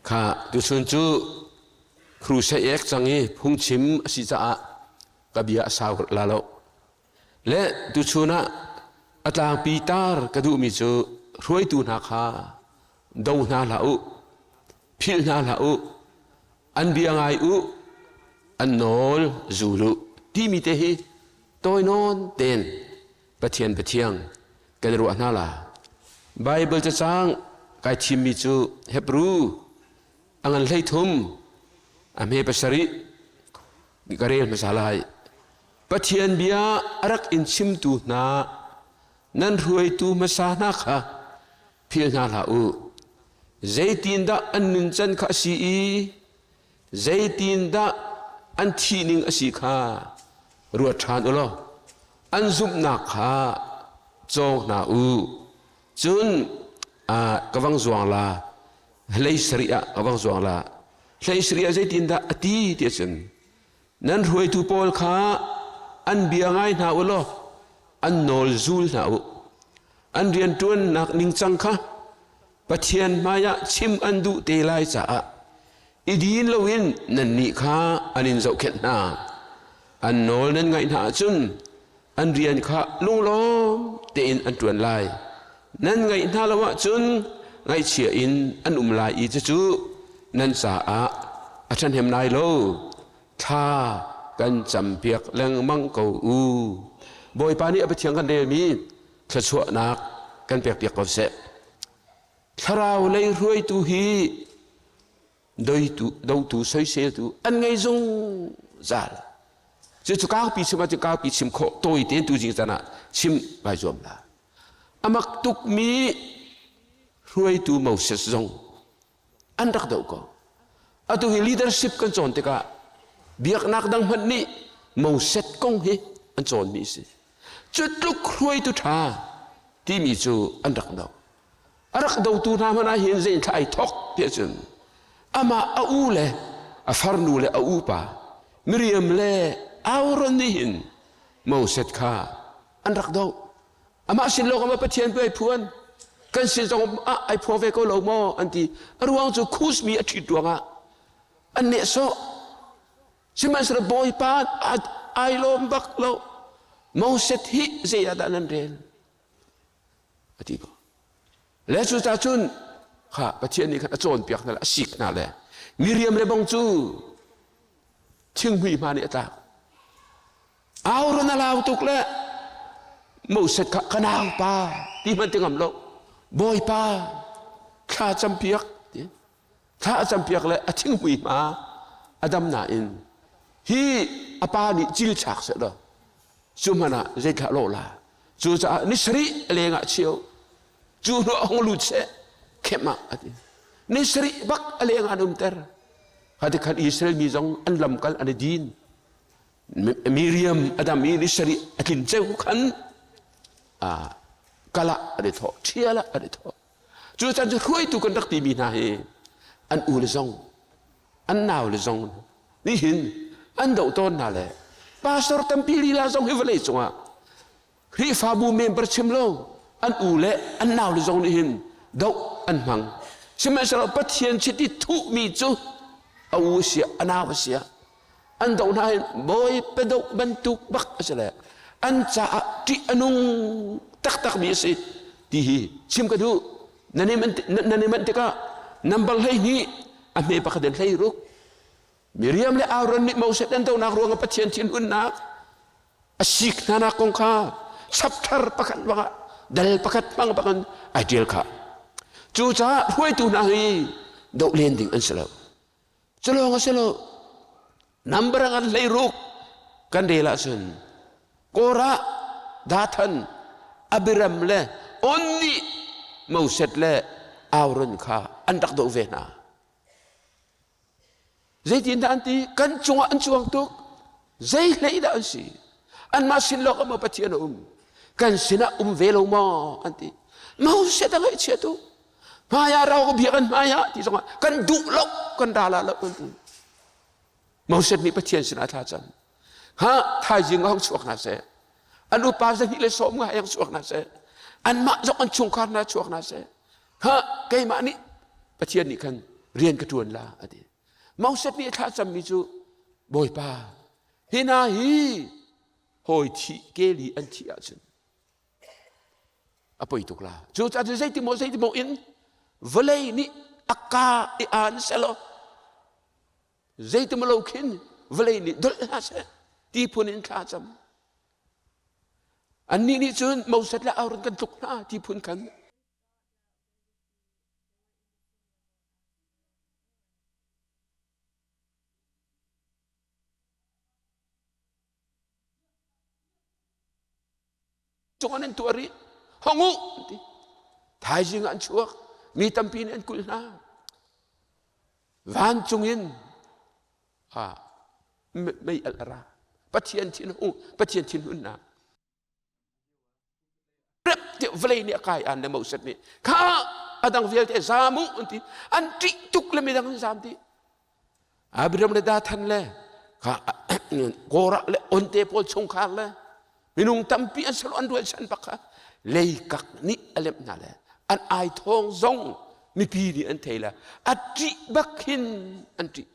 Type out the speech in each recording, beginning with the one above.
Kha tuchun cu crusade ek cang i phungchim a si caah ka bia a sau la lo. Le tuchun ah a tlangpi tar ka duhmi cu hruaitu hna kha do hna hlah u, philh hna hlah u, an bia ngai u, an nawl zul u timi te hi tawi nawn tein Pathian Pathiang kan i ruah hna la. Bible cacang kai thimmi cu Hebrew a ngan 13 a hme pasarih ka rel hmasa lai. Pathian bia a rak in chimtu hna nan hruaitu hmasa hna kha philh hna hlah u. Zeitindah an nuncan kha a si i zeitindah an thihning a si kha ruat ṭhan u law an zumhnak kha cawng hna u. Cun ka vang zuang la, hlei sarih ah ka vang zuang la. Hlei sarih ah zeitindah a ti ti ahcun nan hruaitu pawl kha an bia ngai hna u law an nawl zul hna u. An rianṭuannak ningcang kha Pathian hmaiah chim an duh te lai caah i din loin nannih kha an in zohkhenh hna. An nawl nan ngaih hna ahcun an rian kha lunglawm tein an ṭuan lai. Nan ngaih hna lo ahcun ngaihchia in an um lai i cucu nan caah a ṭhahnem lai lo. Thla kan campiak lengmang ko u. Bawipa nih a Pathian kan relmi thluachuahnak kan pekpiak ko seh. Thlarau lei hruaitu hi doitu, dotu, soiseltu an ngei zungzal. Cucu kaupi chim ahcun kaupi chim khawh tawi tein tu jing caan ah chim vai zuam la. Amak tukmi hruaitu Moses zong an rak doh ko. Atu hi leadership kan cawn tikah biaknak dang hmanh nih Moses kong hi an cawnmi a si. Cu tluk hruaitu ṭha timi cu an rak doh. A rak dotu hna hmanh ah hin zei thla ai thok tiah cun amah a u le a farnu le a upa Miriam le Aaron nih hin Moses kha an rak doh. Amah sin lawng ah Pathian pu ai phuan kan sin zong ah ai phuang ve ko lo maw an ti. A ruang cu Kus mi a ṭhit ruangah an nehsawh. Sihmanhsehlaw Bawipa ai lawm bak lo. Moses hi zei ah dah nan rel? A ti ko. Le cu ta cun kha Pathian nih khan a cawnpiak hna le a sik hna le Miriam le bang cu thinghmui hma nih a tlak. Aaron a lau tuk le Moses kha ka nau pa ti hmanh ti ngam lo. Bawipa thla campiak ti. Thla a campiak le a thinghmui hma a dam nain hi a pa nih cil chak seh law cu hmanh ah zeithlah lawh la cucaah ni sarih a leng ah chio cu hnu a hung lut seh khem ah a ti ni sarih bak a leng ah an umter hati khan Israel mi zong an lamkal an i din Miriam a dam i ni sarih a tlin ceu khan kala an i thawh ṭhial ah an i thawh Cu caan cu hruaitu kan rak timi hna hi an u le zong an nau le zong nihin an doh tawn hna le pastor tampi lila zong hi vawlei cungah Khrihfabu member chim lo an u le an nau le zong nih hin doh an hmang. Sihmanhsehlaw Pathian chiti thuhmi cu a u sia a nau a sia an doh hna hin bawipa doh bantuk bak a si le an caah ṭih a nung taktakmi a si ti hi chim ka duh nan i nan i manh tikah number 12 a hme pakhat in 16 Miriam le Aaron nih Moses an dohnak ruangah Pathian thinhunnak a sik hna nak kong kha chapter pakhat bangah dal pakhat hmang bangin ai ṭial kha cucaah hruaitu hna hi doh len ding an si lo Cu lawng a si lo. Number ngan 16 kan rel ahcun Korah, Dathan, Abiram le On nih Moses le Aaron kha an rak doh ve hna. Zeitindah an ti? Kan cungah an cuang tuk. Zei hlei dah an si? Anmah sin lawng ah maw Pathian a um? Kan sinah um ve lo maw? An ti. Moses a ngaihchia tuk. Hmaiah rau ka biak an hmaiah ti zongah kan duh lo kan ra la lo kan ti. Moses nih Pathian sinah thla cam. Ha thaizing hong chuak hna seh. An upa 290 yang chuak hna seh. Anmah zong an chungkhar hna chuak hna seh. Ha keimah nih Pathian nih khan Rian ka ṭuan la a ti. Moses nih a thlacammi cu Bawipa, hi hna hi hawi thih keli an thih ahcun a poi tuk la. Cucaah zeiti maw zeiti maw in vawlei nih a ka i aan selaw zeiti maw lo khin vawlei nih dolh hna seh ti phun in thla cam. Annih nih cun Moses le Aaron kan tluk hna ti phun khan Cung an tuah rih. Hong u ti. Thaizing ah an chuak. Mi tampi nih an kulh hna. Vancung in mei alh a ra. Pathian thinhung, Pathian thinhunnak. Rep tiah vawlei nih a kai an le Moses nih kha a dang vialte zaam u an ti. An ṭih tuk le midang an zaam dih. Abiram le Dathan le kha Korah le Onte pawl chungkhar le minung tampi an salo an rualchan bak kha leikak nih a lemh hna le an ai thawng zong mipi nih an thei le a ṭih bak hin an ṭih.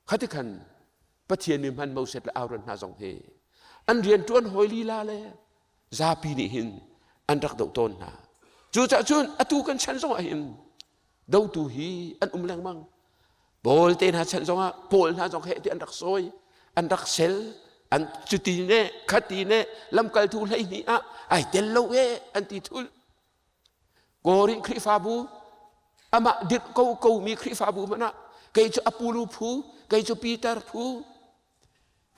Khati khan Pathian mi hman Moses le Aaron hna zong hi an rian ṭuan hawi lila le zapi nih hin an rak doh tawn hna. Cucaah cun atu kan chan zongah hin dotu hi an um lengmang. Paul te hna chan zongah Paul hna zong he ti an rak sawi, an rak sel, an cuti ne khati ne lamkaltu 12 ah ai tel lo e an ti thul. Korin Khrihfabu amah dirh ko ko mi Khrihfabu hmanh ah kei cu Apollo phu, kei cu Peter phu,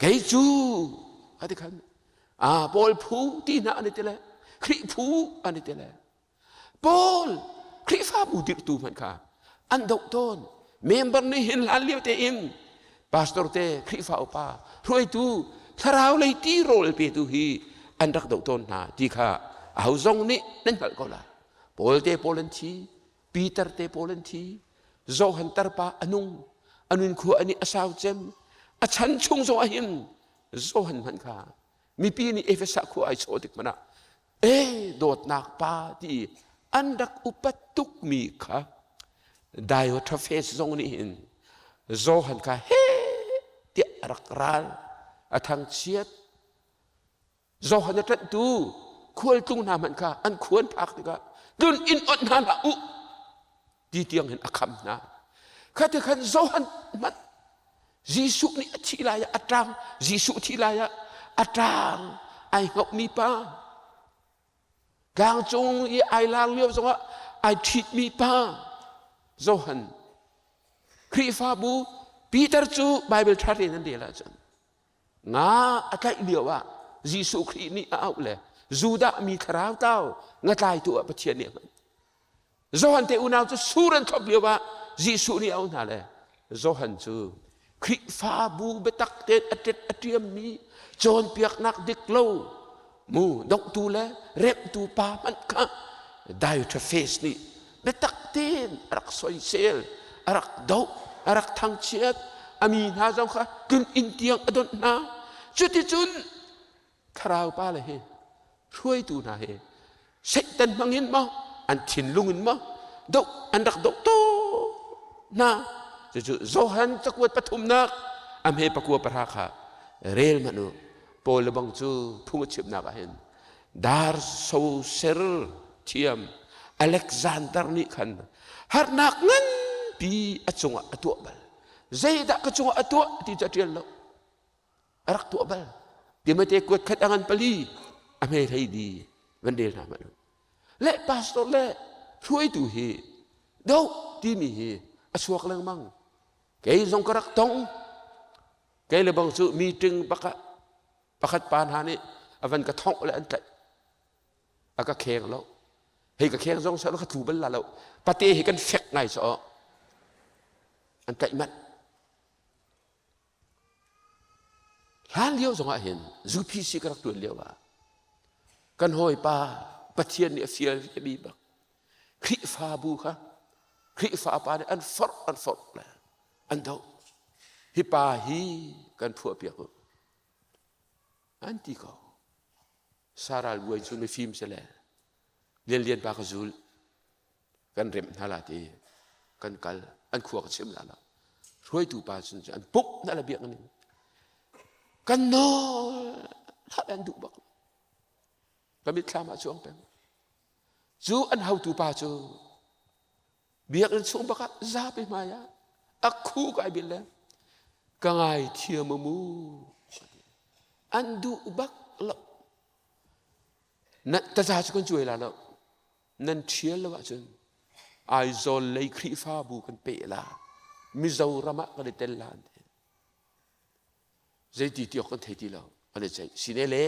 kei cu ati khan ah Paul phu ti hna an i ti le Khrih phu an i ti le Paul Khrihfabu dirhtu hmanh kha an doh tawn. Member nih hin hlan lio tein pastor te Khrihfa upa hruaitu thlarau lei ti rawl petu hi an rak doh tawn hna ti kha aho zong nih nan hngalh ko lai. Paul te pawl an thi, Peter te pawl an thi, Johan tarpa a nung, a nun khua ani a sau cem, a chan chung zong ahhin Johan hmanh kha mipi nih Efesa khua ai chawh tik hmanh ah e dawtnak pa ti an rak upat tukmi kha Diotrephes zong nih hin Johan kha he tiah a rak ral a thangchiat Johan a ṭanhtu khualtlung hna hmanh kha an khuan phak tikah tlun inn onh hna hlah u ti tiang hin a kham hna. Khati khan Johan hmanh Jesuh nih a thih lai ah a ṭang Jesuh thih lai ah a ṭang ai hngohmi pa tlangcung i ai lar lio zongah ai ṭhitmi pa Johan Khrihfabu Peter cu Bible ṭha tein an rel ahcun nga a tlaih lio ah Jesuh Khrih nih a auh le Judah mi thlarau tlau ngatlaitu ah Pathian nih a hman. Johan te unau cu sur an thlop lio ah Jesuh nih a auh hna le Johan cu Khrihfabu biatak tein a ṭet a ṭiammi cawnpiaknak dik lo mu dohtu le remhtu pa hmanh kha Diotrephes nih biatak tein a rak soisel, a rak doh, a rak thangchiat, a mi hna zong kha tlun inn tiang a donh hna. Cuticun thlarau pa le hi hruaitu hna hi Satan hmangin maw an thinlung in maw doh an rak doh to hna. Cucu Johan cakuat pathumnak a hme pakua pahra kha rel hmanh u. Paul le bang cu phung a chimnak ah hin dar soser thiam Alexander nih khan harnak nganpi a cungah a tuah bal. Zeidah ka cungah a tuah ti cu a ṭial lo. A rak tuah bal. Timote kuat khat a ngan pali a hme hlei di van rel hna hmanh. Le pastor le hruaitu hi doh timi hi a chuak lengmang. Kei zong ka rak tong. Kei le bang cu meeting bak ah pakhat pa hna nih a van ka thongh le an tlaih. A ka kheng lo. Hei ka kheng zong sa ka tlu bal la lo. Pate hi kan fek ngai so. An tlaih manh. Hlan lio zong ah hin UPC ka rak tuan lio ah kan hawipa Pathian nih a fial mi bak Khrihfabu kha Khrihfa pa nih an forh an forh le an doh. Hi pa hi kan phuah piak u. An ti ko. Saral buai cu mifim si le Lianlian pa ka zul. Kan remh hna la ti kan kal. An khua ka chim la lo. Hruaitu pa cun an pumh na la biakinn in. Kan nawl an duh bak. Ka mitthlam ah cuang peng. Cu an hotu pa cu biakinn chung bak ah zapi hmai ah a khu kai bil le ka ngai thiam mu an duh bak lo na taza cu kan cuai la lo nan ṭhial lo ahcun Aizawl lei Khrihfabu kan peh la Mizoram ah kan i tel la an ti zeiti ti awk kan thei ti lo an i ceih sine le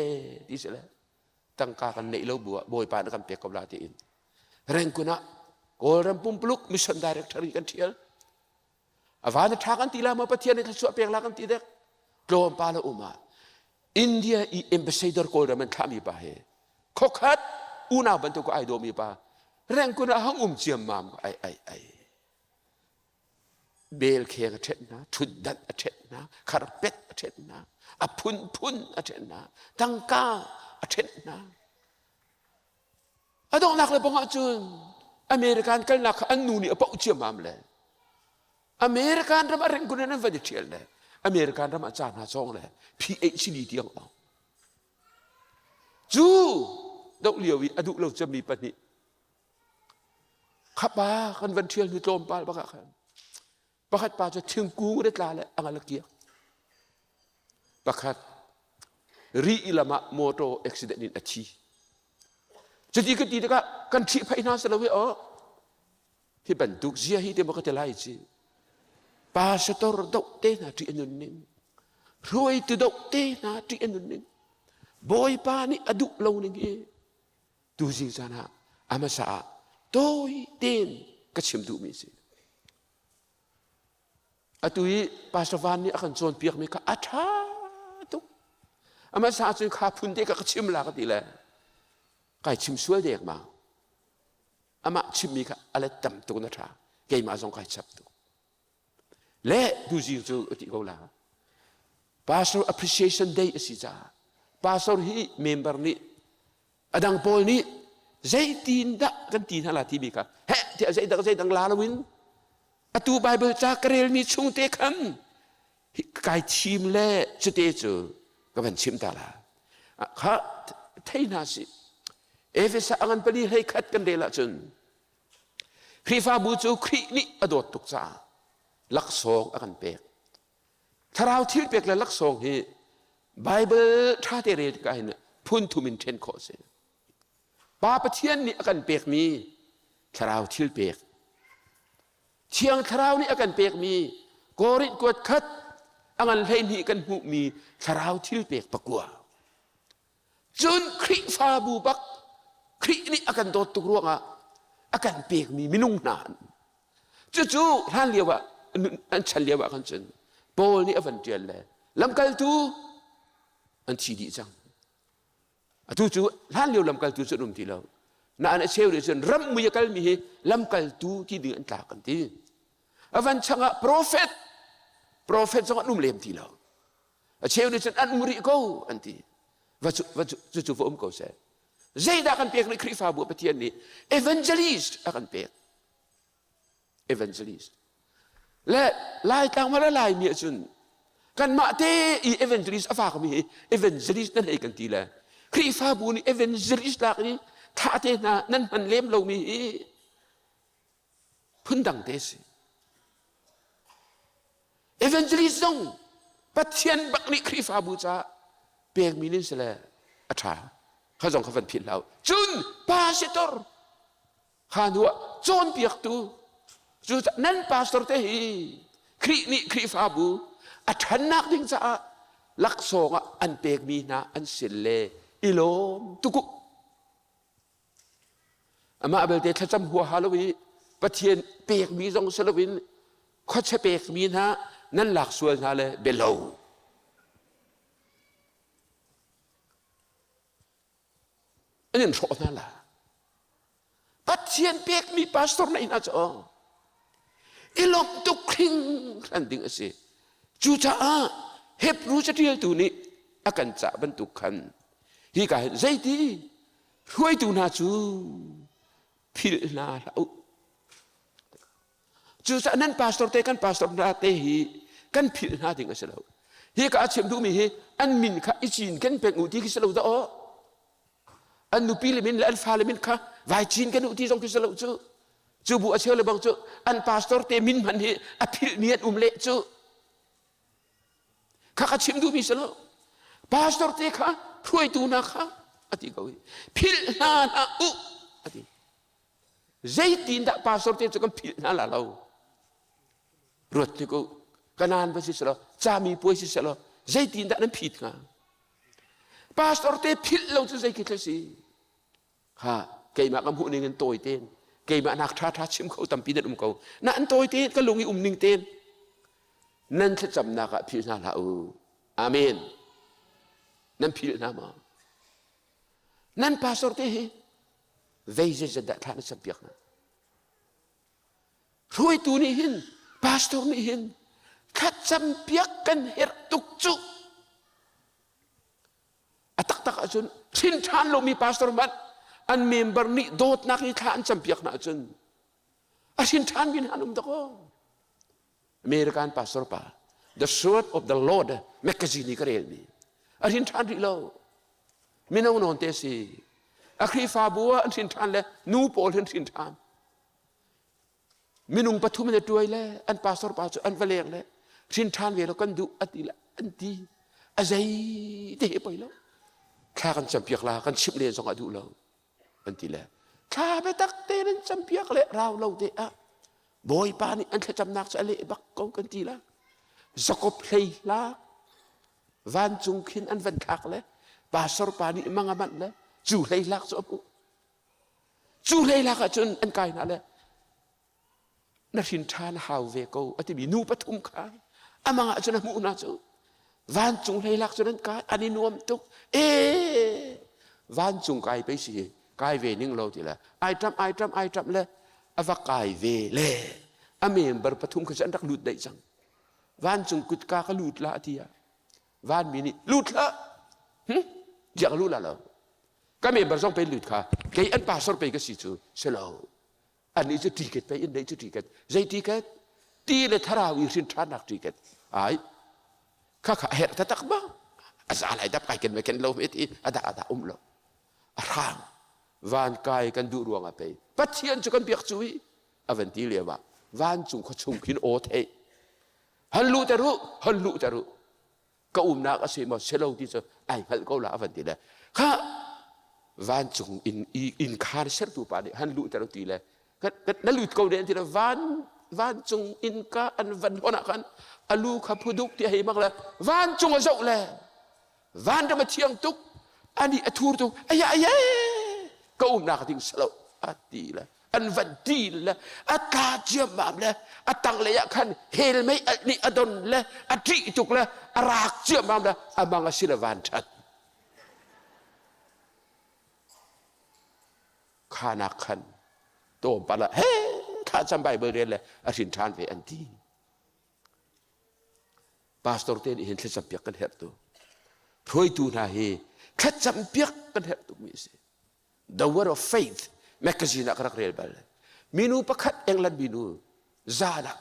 ti si le tangka kan neih lo bu ah bawipa na kan pek ko la tiin Rengkun ah Kawlram pumpuluk mission director hi kan ṭhial a van a ṭha kan ti la maw Pathian nih thluachuah pek la kan ti dek tlawmpal a um ah India i ambassador Kawlram an thlahmi pa he khokhat unau bantuk ai dawmi pa Rengkun ah hang um ciammam ai ai ai bel kheng a ṭhenh hna ṭhutdanh a ṭhenh hna kharpet a ṭhenh hna a phunphun a ṭhenh hna tangka a ṭhenh hna a donghnak le bong ahcun American kalnak kha an nu nih a poh ciammam le American ram ah rengkun in an van i ṭhial le American ram ah ca hna cawng le PhD tiang awng cu doh lio i a duh lo cemmi pahnih Khapa kan van ṭhial hnu tlawmpal bak ah khan pakhat pa cu thingkung in a tla le a ngal a kiak. Pakhat ri lam ah motor accident in a thi. Cuti ka ti tikah kan ṭhihphaih hna si lo hi aw. Hi bantuk zia hi te maw ka ti lai ci. Pastor doh te hna ṭih a nun ning. Hruaitu doh te hna ṭih a nun ning. Bawipa nih a duh lo ning hi Tuzing caan ah a hmasa ah tawi tein ka chim duhmi a si. Atu i Pastor Van nih a kan cawnpiakmi kha a ṭha tuk. A hmasa ahcun kha phun te kha ka chim la ka ti le kai chim sual dek ma. Amah chimmi kha a let tam tuk na ṭha. Keimah zong kai chap tuk. Le tuzing cu a ti ko la. Pastor Appreciation Day a si caah pastor hi member nih a dang pawl nih zeitin dah kan ti hna la timi kha heh tiah zeidang zeidang la loin atu Bible ca ka relmi chung te khan kai thim le cute cu ka van chim ta la kha thei hna si Efesa angan pali hlei khat kan rel ahcun Khrihfabu cu Khrih nih a dawt tuk caah laksawng a kan pek. Thlarau thil pek le laksawng hi Bible ṭha te rel tikah hin phun thum in ṭhen khawh a si. Pa Pathian nih a kan pekmi thlarau thil pek. Thiang Thlarau nih a kan pekmi Korinth kuat khat a ngan 12 kan hmuhmi thlarau thil pek pakua. Cun Khrihfabu bak Khrih nih a kan dawt tuk ruangah a kan pekmi minung hna cucu hlan lio ah an chan lio ah khan cun Paul nih a van ṭial le lamkaltu an thi dih cang. Atu cu hlan lio lamkaltu cu an um ti lo. Nain a cheu nih cun ram mui a kalmi hi lamkaltu ti ding an tlak an ti. A van changah profet profet zong an um lem ti lo. A cheu nih cun an um rih ko an ti. Va cu va cu cucu va um ko seh. Zeidah kan pek rih Khrihfabu Pathian nih evangelist a kan pek. Evangelist. Le Laitlang ma le Laimi ahcun kanmah te i evangelist a fakmi hi evangelist nan hei kan ti le Khrihfabu nih evangelist lak i thah te hna nan hman lem lomi hi phundang te si. Evangelist zong Pathian bak nih Khrihfabu caah pekmi nin si le a ṭha. Kha zong kha van philh hlah u. Cun pastor kha hnu ah cawnpiaktu cu nan pastor te hi Khrih nih Khrihfabu a ṭhannak ding caah laksawng ah an pekmi hna an sin le i lawm tuk u. Amah belte thlacam huaha lo i Pathian pekmi zong si loin khuachia pekmi hna nan lak sual hna le bialo. An in hrawh hna la. Pathian pekmi pastor na inn ah cu i lawmh tuk hringhran ding a si. Cucaah Hebru caṭialtu nih a kan cah bantuk khan hika hin zeiti hruaitu hna cu philh hna hlah u. Cucaah nan pastor te kan pastor hna te hi kan philh hna ding a si lo. Hi ka a chim duhmi hi an min kha i cin kan peng u ti khi si lo dah aw. An nupi le min le an fale min kha vai cin kan u ti zong khi si lo cu. Cu bu a cheu le bang cu an pastor te min hman hi a philhmi an um leh cu. Kha ka chim duhmi si lo. Pastor te kha hruaitu hna kha a ti ko i philh hna hlah u a ti. Zeitin dah pastor te cu kan philh hna la lo. Ruat tik u kanan va si selaw cami puai si selaw zeitin dah nan phit hnga? Pastor te philh lo cu zei khi thil si? Ha keimah ka hmuh ning in tawi tein keimah nak ṭha ṭha chim kho tampi nan um ko. Na an tawi tein ka lung i um ning tein nan thlacamnak ah philh hna hlah u. Amen. Nan philh hna maw? Nan pastor te hi vei zeizat dah thla na campiak hna? Hruaitu nih hin pastor nih hin thlacampiak kan herh tuk cu. A taktak ahcun hrin ṭhan lomi pastor hmanh an member nih dawtnak i thla an campiak hna ahcun a hrin ṭhanmi hna an um dakaw. American pastor pa The Sword of the Lord magazine i ka relmi a hrin ṭhan rih lo. Mino nawn te si. A Khrihfabu ah an hrin ṭhan le nu pawl hin hrin ṭhan. Minung pathum in a tuai le an pastor pa cu an va leng le hrin ṭhan ve lo kan duh a ti le an ti. A zei te he poi lo. Thla kan campiak la kan chimh len zong a duh lo an ti le thla biatak tein an campiak le rau lo te ah Bawipa nih an thlacamnak cu a leh bak ko kan ti la. Jakob hlei hlak vancung khin an van thlak le pastor pa nih mang a manh le cu hlei hlak cu a hmuh. Cu hleihlak ahcun an kai hna le na hrin ṭhan hau ve ko a timi nu pathum kha amang ahcun a hmuh hna cu vancung hleihlak cun an kai an i nuam tuk ee vancung kai pei si kai ve ning lo ti le ai ṭamh ai ṭamh ai ṭamh le a va kai ve le a member pathum kha cu an rak lut daih cang vancung kutka ka lut la a ti ah vanmi nih lut hlah hm tiah ka lut la lo ka member zong pei lut kha kei an pastor pei ka si cu si lo annih cu ticket pei in neih cu ticket zei ticket ti le thlarau i hrin ṭhannak ticket ai kha kha a herh taktak ma a za lai dap kai ken me ken lo me ti a dah a dah um lo a hrang van kai kan duh ruang ah pei pathian cu kan biak cu i a van ti lio ah vancung khuachung khin aw theih han luh ter u han luh ter u ka umnak a si maw si lo ti cu ai hngalh ko la a van ti le kha vancung inn inn khaan sertu pa nih han luhter ti le na lut ko ne ti le van vancung innka an van hon ah khan alu kha phuduk ti hei mak le vancung a zoh le vanram a thiang tuk ani a thur tuk aya aya ka umnak ding salo a ti le an van ti le a tla ciammam le a tanglei ah khan hell mei alh nih a don le a ṭih tuk le a raak ciammam le a mang a si le van ṭhat khanak khan tawm pala he thla cam Bible rel le a hrin ṭhan ve an ti pastor te nih hin thlacam piak kan herh tu hruaitu hna hi thlacam piak kan herh tukmi a si The Word of Faith magazine ah ka rak rel bal. Minu pakhat England minu zan ah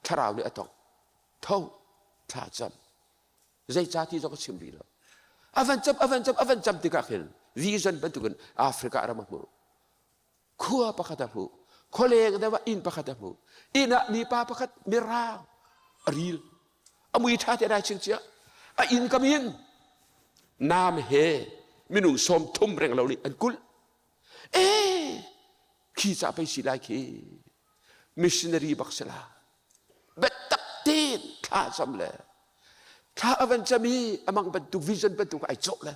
thlarau nih a tong. Tho, thla cam. Zeica ti zong ka chim rih lo. A van cam, a van cam, a van cam tikah khin vision bantukin Africa ram a hmuh. Khua pakhat a hmuh. Khualeng deuh ah inn pakhat a hmuh. Inn ah mipa pakhat mirang a ril. A mui ṭha te dai chingchiah. A inn kam in nam he minung 30 reng lo nih an kulh. Ee, khi ca pei si lai khi missionary bak si la. Biatak tein thla cam le thla a van cam i amang bantuk vision bantuk ai cawh le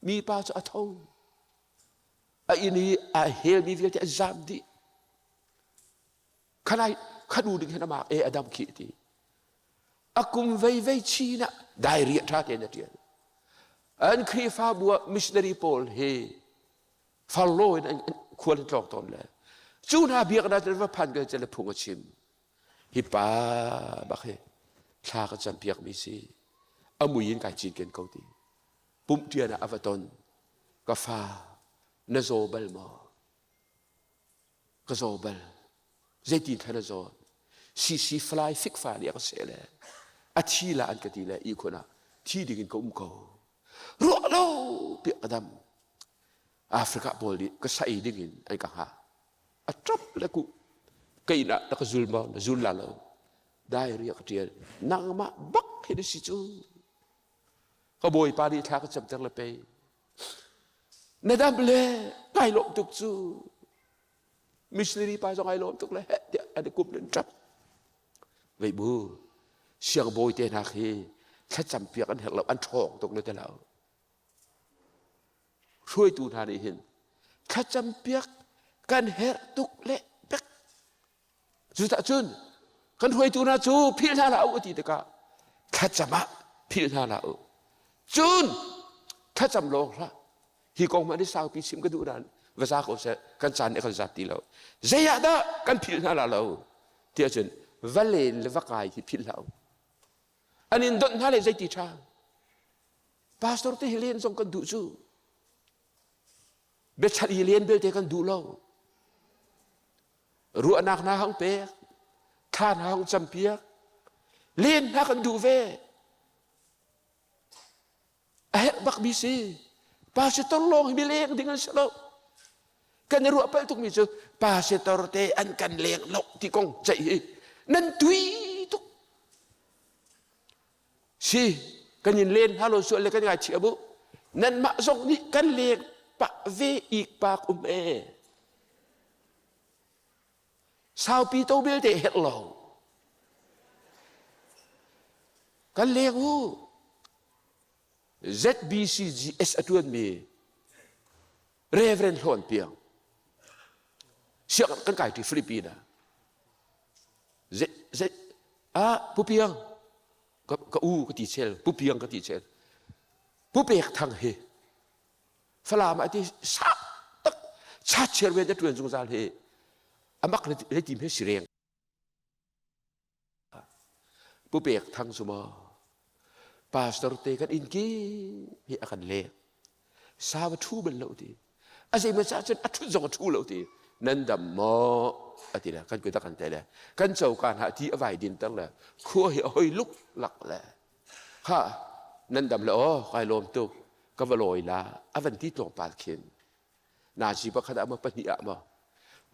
mipa cu a tho. A inn i a helmi vialte an zam dih. Khalai khanu ding hin amah e adam khi ti. A kum vei vei chin ah diary ṭha tein a ṭial. An Khrihfabu ah missionary pawl hi farlo in an khual an tlawng tawn le cu hna biaknak cu va phan ke le phung a chim. Hi pa bak hi thla ka campiak mi si. A mui in kai cinken ko ti. Pumh ṭian ah a va ton. Ka fa na zaw bal maw? Ka zaw bal. Zeitin thla na zawt? CC fly fikfa nih a ka seh le a thi la an ka ti le ihkhun ah thi ding in ka um ko. Ruah lo piah ka dam. Africa pawl nih ka sa ei ding in an ka hngah. A ṭap le ku ka inn ah na ka zul maw na zul la lo. Diary a ka ṭial. Nangmah bak hi na si cu. Ka bawipa nih thla ka camter le pei. Na dam le kai lawm tuk cu. Missionary pa zong ai lawm tuk le heh tiah an i kup len ṭap. Vei bu siangbawi te hna khi thlacam piak an herh lo an ṭhawng tuk le te lo. Hruaitu hna nih hin thlacam piak kan herh tuk le pek. Cucah cun kan hruaitu hna cu philh hna hlah u a ti tikah thlacam ah philh hna hlah u. Cun thlacam lawng hlah. Hi kong hmanh hi saupi chim ka duh nain va za ko seh kan caan nih kan zat ti lo. Zei ah dah kan philh hna la lo tiah cun va len le va kai hi philh hlah u. An in donh hna le zeiti ṭha. Pastor te hi len zong kan duh cu. Biachalh i len belte kan duh lo. Ruahnak hna hang pek, thla hna hang campiak, len hna kan duh ve. A herh bakmi si. Pastor lawng hi mi leng ding an si lo. Kan i ruah palh tukmi cu pastor te an kan leng lo ti kong ceih hi nan tui tuk. Si kan in len hna lo sual le kan ngaichia bu. Nanmah zong nih kan leng pah ve ik pak um e. Saupi to belte herh lo. Kan leng u. ZBCGS a ṭuanmi Reverend Hlawn Piang sianginn kan kai ṭi Philippine ah. Z ah Pu Piang ka, ka u ka ti chel Pu Piang ka ti chel Pu Pek Thang hi Falam ah ti sa tak chachiar ven a ṭuan zungzal hi amak le tim he sireng Pu Pek Thang cu maw pastor te kan inn ki hi a kan lek sau a ṭhu bal lo ti a zeimaw cah cun a ṭhut zong a ṭhu lo ti nan dam maw a ti le kan kut a kan te le kan coka hna ti a vai din ter le khua hi a hoi luk lak le ha nan dam le aw kai lawm tuk ka va lawi la a van ti tlawmpal khin nazi pakhat ah maw pahnih ah maw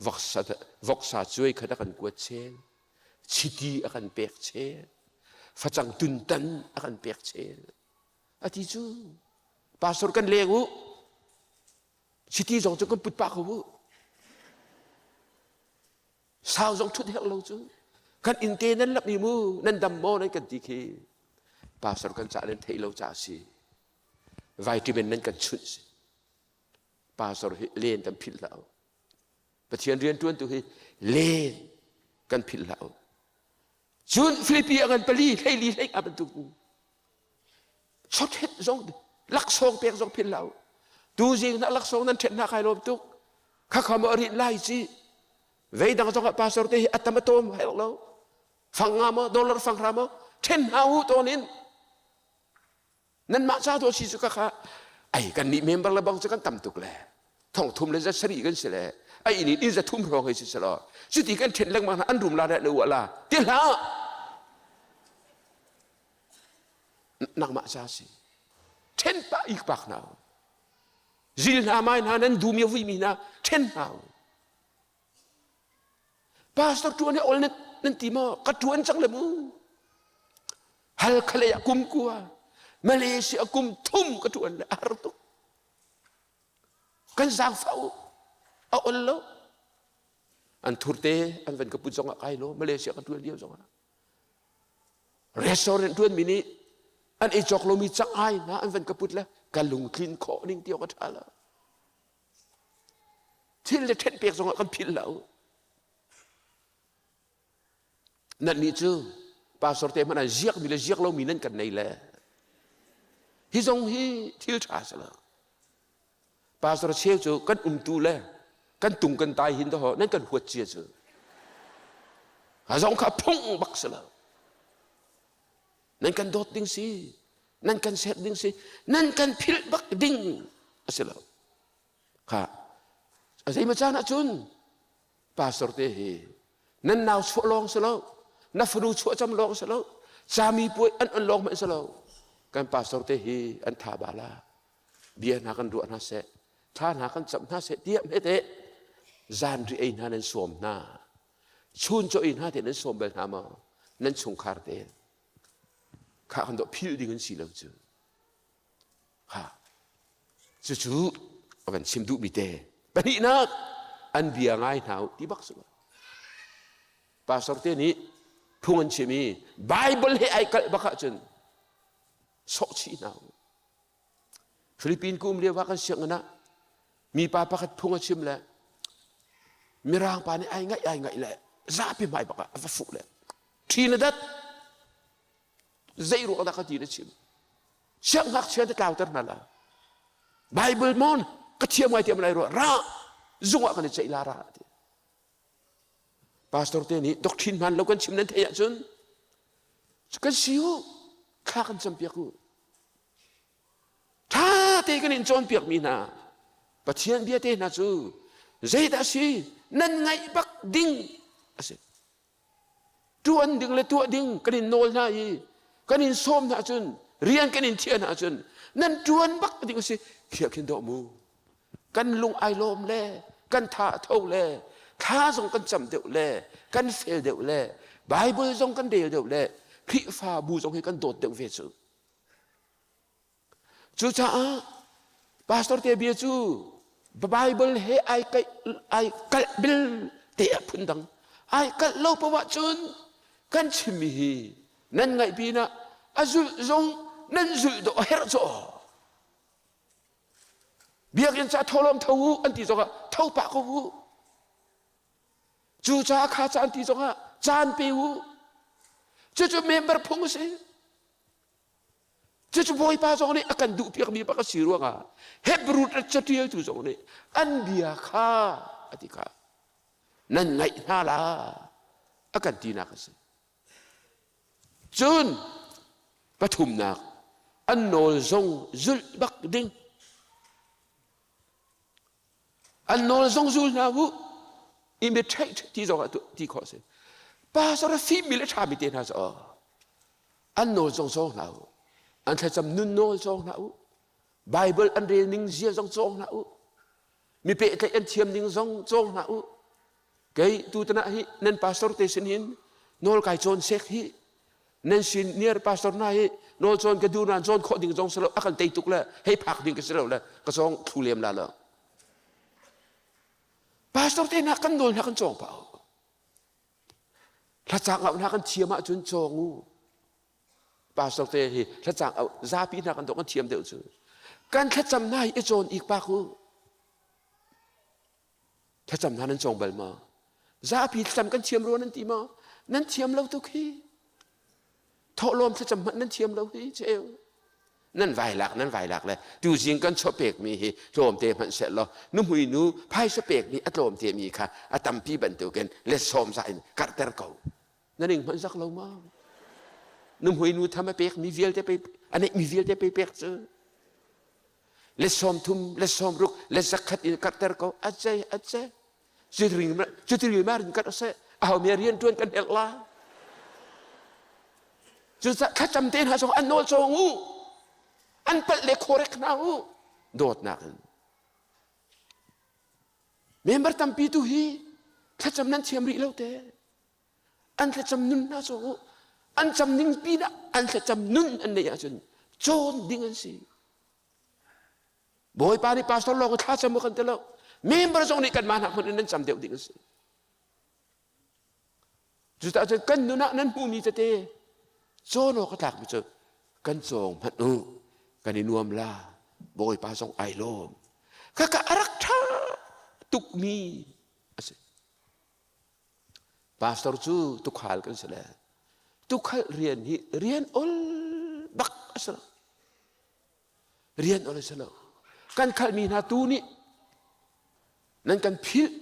voksa voksa cuai khat a kan kuat chel chiti a kan pek chel facang tuntan a kan pek chel a ti cu pastor kan leng u chiti zong cu kan put pah ko u sau zong ṭhut herh lo cu kan innte nan lap mi mu nan dam maw nan kan ti khi pastor kan cah nan theih lo ca si vitamin nan kan chunh si pastor hi len kan philh hlah u Pathian rianṭuantu hi len kan philh hlah u cun Filipi a ngan pali hleili hlei a bantuk chawthet zong laksawng pek zong philh hlah u tu zing na laksawng nan ṭhet hna kai lawm tuk khakha maw rin lai ci vei dang zong ah pastor te hi a tam a tawm herh lo fang nga maw dollar fang hra maw ṭhen hna u tawn in nanmah ca tu si cu ka kha ai kan nih member le bang cu kan tam tuk le thong thum le za sarih kan si le ai in in za thum hrawng hei si selaw cuti kan ṭhen lengmang hna an rum la le wa la ti hlah nangmah ca si ṭhen pah ik pak hna zil hna mai hna nan dum ya vui mi hna ṭhen hna Pastor ṭuan hi ol nan ti maw? Ka ṭuan cang le mu. Halkhalei ah kum kua, Malaysia kum thum ka ṭuan le a har tuk. Kan zaangfah u. A ol lo. An thurte an van ka put zong ah kai lo. Malaysia ka ṭuan lio zong ah. Restaurant ṭuan mi nih an ei cawk lomi cang-ai hna an van ka put le ka lungtlin khawh ning ti awk a ṭha lo. Thil le ṭhen pek zongah kan philh lo. Nannih cu pastor te hmanh ah ziakmi le ziak lomi nan kan nei le hi zong hi thil ṭha si lo. Pastor cheu cu kan umtu le kan tung kan tai hin daw nan kan huat cia cu. A zong kha phung bak si lo. Nan kan dawt ding si. Nan kan serh ding si nan kan philh bak ding a si lo kha a zeimaw caan ahcun pastor te hi nan nau chuah lawng si lo. Na fanu chuah cam lawng si lo. Cami puai an on lawng hmanh si lo. Kan pastor te hi an tha ba la. Bia hna kan ruah hna seh. Thla hna kan camh hna seh tiah hme teh. Zan ri ei hna nan sawm hna. Chun chaw ei hna te nan sawm bal hna maw? Nan chungkhar te. Kha kan dawh philh ding an si lo cu. Ha. Cucu a kan chim duhmi te. Pahnihnak an bia ngai hna u ti bak su. Pastor te nih phung an chim i Bible he ai kalh bak ahcun sawh chih hna u. Philippine kum lio ah kan sianginn ah mipa pakhat phung a chim le mirang pa nih ai ngaih ai ngaih le zapi hmai bak ah a va fuh le ṭhi na dat zei ruang dah ka ti na chim siangngakchia na tlauter hna la Bible mon ka thiam ngai tiam lai rua ra zung ah kan i ceih la ra ti pastor te nih doctrine hman lo kan chim nan theih ahcun kan si u thla kan campiak u ṭha te kan in cawnpiak mi hna Pathian bia te hna cu zeidah si nan ngaih bak ding a si Ṭuan ding le tuah ding kan in nawl hna i kan in sawm hna ahcun rian kan in thiah hna ahcun nan ṭuan bak ding a si khiah khin dawh mu. Kan lung ai lawm le kan tha a tho le thla zong kan cam deuh le kan fel deuh le Bible zong kan rel deuh le Khrihfabu zong hi kan dawt deuh ve cu. Cucaah pastor te bia cu Bible he ai kaih ai kalh bil te ah phundang ai kalh lo poah cun kan chimmi hi nan ngaih pinah a zulh zong nan zulh dawh a herh cu biakinn ca tholawm tho u an ti zongah tho pah ko u cu ca kha ca an ti zongah caan pe u cucu member phung a si Cucu Bawipa zong nih a kan duhpiakmi bak a si ruangah Hebrew catialtu zong nih an bia kha a ti kha nan ngaih hna la a kan tinak a si. Cun pathumnak an nawl zong zulh bak ding. An nawl zong zul hna u. Imitate ti zong ah ti khawh a si. Pastor a fimmi le ṭhami te hna cu an nawl zong cawng hna u. An thlacam nun nawl cawng hna u. Bible an rel ning zia zong cawng hna u. Mi pehtlaih an thiam ning zong cawng hna u. Kei tutan ah hi nan pastor te sin hin nawl kai cawn sek hi nan sin near pastor hna hi nawl cawn ka duh nain cawn khawh ding zong si lo a kan tei tuk le hei phak ding ka si lo le ka cawng thlu lem la lo pastor te hna kan nawl hna kan cawng pah thlacang au hna kan thiam ahcun cawng u pastor te hi thlacang au zapi hna kan dawh kan thiam deuh cu kan thlacam hna hi i cawn ik pak u Thlacam hna nan cawng bal maw? Zapi thlacam kan thiam rua nan ti maw? Nan thiam lo tuk hi. Thawhlawm thlacam hmanh nan thiam lo hi cheu. Nan vai lak nan vai lak le tuzing kan chaw pekmi hi tlawmte hmanh seh law nuhmui nu phaisa pekmi a tlawmte mi kha a tampi bantukin let sawm za in karhter ko. Na ning hmanh zak lo maw? Nuhmui nu tham a pekmi vialte pe a neihmi vialte pe pek cu le 30 le 60 le 100 in karhter ko a ce a ce cuti ma rin karh seh aho mi rian tuan kan helh la cucaah thlacam te hna zong an nawl cawng u an palh le khorek hna u dawtnak in member tampi tu hi thlacam nan thiam rih lo te An thlacam nun hna cu an cam ning pinah an thlacam nun an neih ahcun cawn ding an si. Bawipa nih pastor lawng thla cam kan ti lo. Member zong nih kanmah hna hmanh in nan cam deuh ding an si. Cucaah cun kan nun ah nan hmuhmi tete cawn awk a tlakmi cu kan cawng hmanh u kan i nuam la Bawipa zong ai lawm. Khaka a rak ṭha tukmi a si. Pastor cu tukhal kan si le tukhal rian hi rian ol bak a si lo. Rian ol a si lo. Kan khalmi hna tu nih nan kan philh,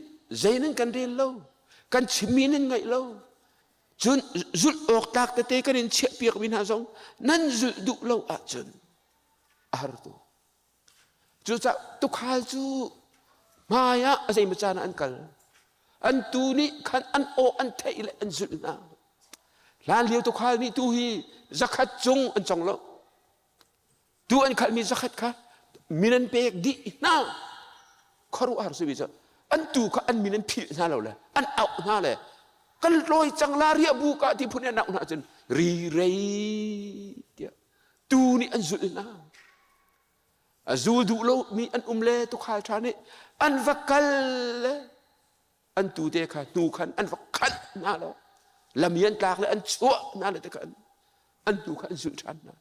zei nan kan rel lo, kan chimmi nan ngaih lo. Cun zulh awk tlak tete kan in chiahpiakmi hna zong nan zulh duh lo ahcun a har tuk. Cucaah tuukhal cu hmai ah a zeimaw caan ah an kal. An tuu nih khan an aw an theih le an zulh hna. Hlan lio tukhal nih tu hi zakhat cung an cong lo. Tu an khalhmi zakhat kha min an pek dih hna. Khuaruahhar simi cu an tu kha an min an philh hna lo le an auh hna le kan lawi cang la riah bu ka ti phun an auh hna cun ri rei tiah tu nih an zulh hna. A zul duh lomi an um le tukhal ṭha nih an va kal le an tute kha hnu khan an va khalh hna lo lam i an tlak le an chuah hna le te khan an hnu kha an zulh ṭhan hna.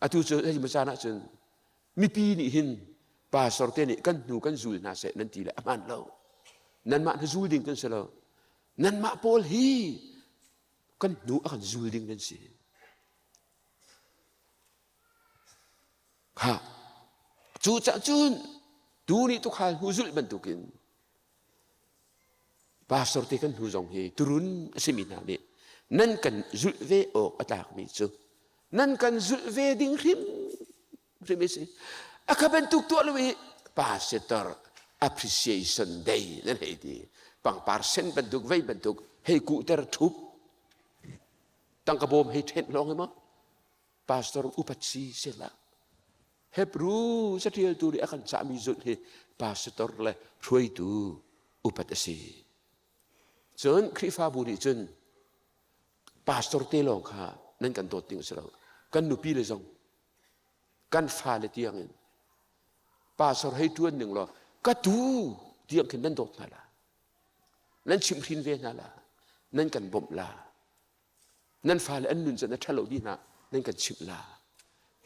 Atu cu hei caan ah cun mipi nih hin pastor te nih kan hnu kan zul hna seh nan ti le a hmaan lo. Nanmah na zul ding kan si lo. Nanmah pawl hi kan hnu a kan zul ding nan si. Kha cucah cun tu nih tukhal hnu zulh bantukin pastor te kan hnu zong hi turun a simi hna nih nan kan zulh ve awk a tlakmi cu nan kan zulh ve ding hrim hrim a si. A kha bantuk tuah lo i pastor appreciation day nan hei ti pangpar sen bantuk vei bantuk hei kuhter ṭhup tangka bawm hei ṭhenh lawng hi maw pastor upat si sehlah Hebrew catialtu nih a kan cahmi zulh hi pastor le hruaitu upat a si. Cun Khrihfabu nih cun pastor te lawng kha nan kan dawt ding a si lo. Kan nupi le zong kan fale tiangin pastor hei ṭuan ning law ka tu tiang khin nan dawt hna la. Nan chimhhrin ve hna la. Nan kan bawmh la. Nan fale an nun can a ṭhalo dih hna nan kan chimh la.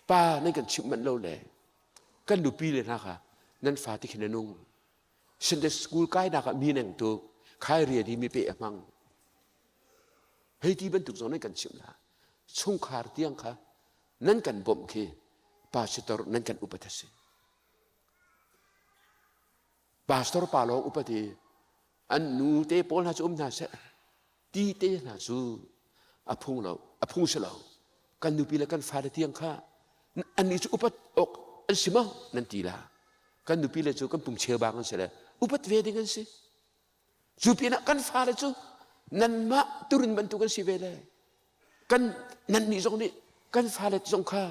Pa nan kan chimh manh lo le kan nupi le hna kha nan fa ti khin a nung. Sunday school kainak ah mi neng tuk khai rian hi mi pe a hmang. Hei ti bantuk zong nan kan chimh la. Chungkhar tiang kha nan kan bawmh khi pastor nan kan upat a si. Pastor pa lawng upat i an nu te pawl hna cu um hna seh. Ti te hna cu a phung lo, a phung si lo. Kan nupi le kan fale tiang kha annih cu upat awk an si maw nan ti la. Kan nupi le cu kan pum cheubang an si le upat ve ding an si. Cu pinah kan fale cu nanmah turin bantuk an si ve le kan nannih zong nih kan fale zong kha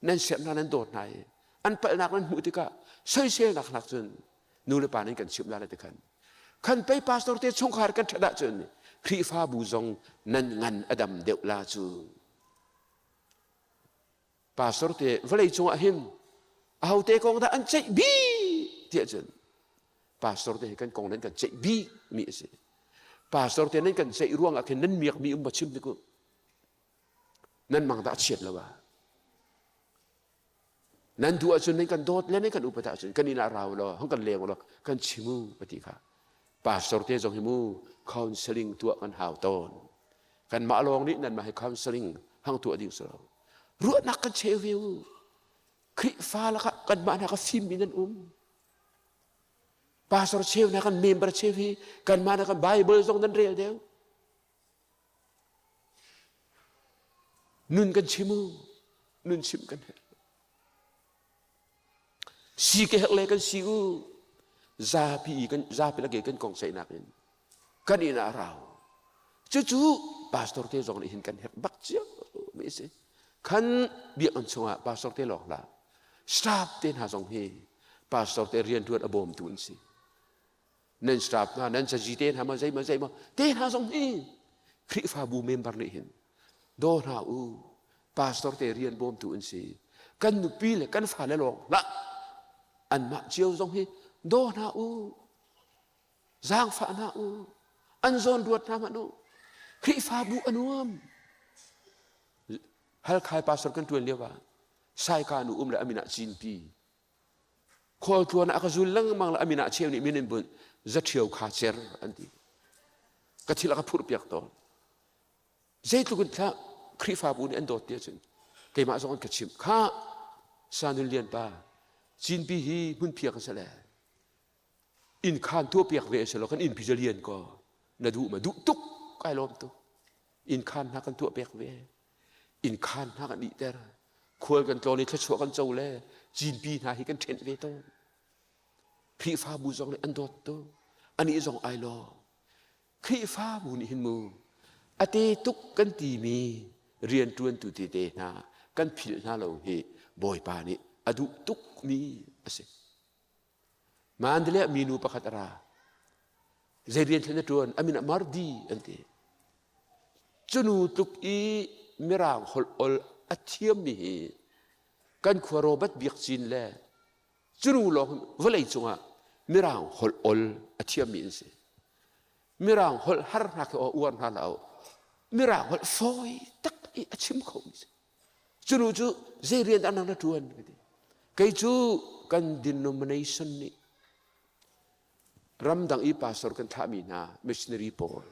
nan serh hna nan dawt hna i an palhnak nan hmuh tikah soiselnak nak cun nu le pa nan kan chimh la le tikhan khan pei pastor te chungkhar kan ṭhat ahcun Khrihfabu zong nan ngan a dam deuh la cu pastor te vawlei cungah hin ahote kong dah an ceih bik tiah cun pastor te hi kan kong nan kan ceih bik mi a si pastor te nan kan ceih ruangah khin nan miak mi um ba chim tik u nan mang dah chiat lo ah Nan duh ahcun nan kan dawt le nan kan upat ahcun kan inn ah ra u law hong kan leng u law kan chim u a ti kha. Pastor te zong hi mu counseling tuah kan hau tawn. Kanmah lawng nih nanmah hi counseling hang tuah ding si lo. Ruahnak kan cheu ve u. Khrihfa lakah kanmah hna ka fimmi nan um. Pastor cheu hna kan member cheu hi kanmah hna kan Bible zong nan rel deuh. Nun kan chim u. Nun chim kan herh. Si ke herh le kan si u. Zapi kan zapi lake kan kong ceihnak in kan inn ah rau. Cucu pastor te zong nih hin kan herh bak cio mi si. Khan biakinn chungah pastor te lawng hlah. Staff te hna zong hi pastor te riantuan a bawmtu an si. Nan staff hna nan cazi te hna ma zei ma zei ma te hna zong hi Khrihfabu member nih hin daw hna u pastor te rian bawmtu an si kan nupi le kan fale lawng hlah anmah cio zong hi daw hna u zaangfah hna u an zawn ruat hna hmanh u Khrihfabu a nuam Halkhai pastor kan tuan lio ah Saika nu um le amin ah Cinpi Khualtluan ah a ka zul lengmang le a min ah cheu nih min in bunh zaṭhio kha cer an ti. Ka thil a ka phurhpiak tawn. Zeitluk in thlah Khrihfabu nih an dawt ti ahcun keimah zong an ka chimh. Kha Sanun Lian pa Cinpi hi hmunphiak a si le inn khaan tuahpiak ve a si lo kan innpi cu lian kaw na duh ma duh tuk kai lawm tuk inn khaan hna kan tuahpiak ve inn khaan hna kan ihter khual kan tlawn i thluachuah kan co le cinpi hna hi kan ṭhenh ve tawn Khrihfabu zong nih an dawt tuk anih zong ai lawm Khrihfabu nih hin mu. A te tuk kan timi rianṭuantu tete hna kan philh hna lo hi Bawipa nih a duh tukmi a si. Mandalay ah minu pakhat a ra. Zei rian thlen a ṭuan? A min ah Mardi an ti. Cunu tluk i Mirang holh ol a thiammi hi kan khua Robert Biak Cin le cunu lawng vawlei cungah Mirang holh ol a thiammi an si. Mirang holh har hna khi uar hna lo. Mirang holh fawi tak i a chim khomi si. Cunu cu zei rian dah nang na ṭuan? Ka ti. Kei cu kan denomination nih ramdang i pastor kan thlahmi hna missionary pawl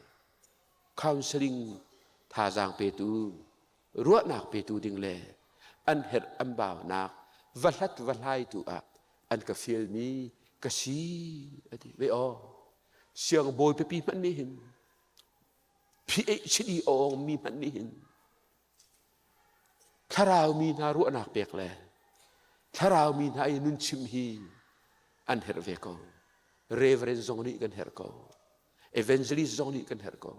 counseling thazaang petu ruahnak petu ding le an herh an baunak va hlat va hlaitu ah an ka fialmi ka si a ti ve aw siangbawi pipi hmanh nih hin PhD awng mi hmanh nih hin thlarau mi hna ruahnak pek le thlarau mi hna i nun chim hi an herh ve ko reverend zong nih kan herh ko evangelist zong nih kan herh ko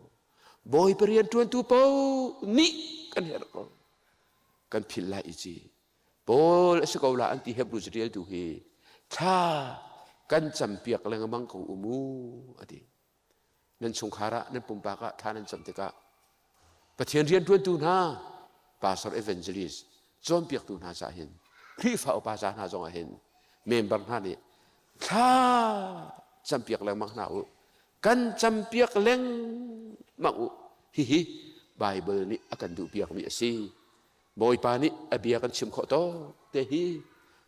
bawipa rian ṭuantu paoh nih kan herh ko kan philh lai i ci Paul a si ko la an ti Hebrew catialtu hi thla kan campiak lengmang ko u mu a ti. Nan chungkhar ah nan pumpak ah thla nan cam tikah Pathian rianṭuantu hna pastor evangelist cawnpiaktu hna cah hin Khrihfa upa ca hna zongah hin member hna nih thla campiak lengmang hna u kan campiak lengmang u hihi Bible nih a kan duhpiakmi a si. Bawipa nih a bia kan chim khawh tawk te hi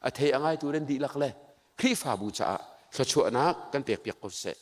a thei a ngaitu nan dihlak le Khrihfabu caah thluachuahnak kan pekpiak ko seh.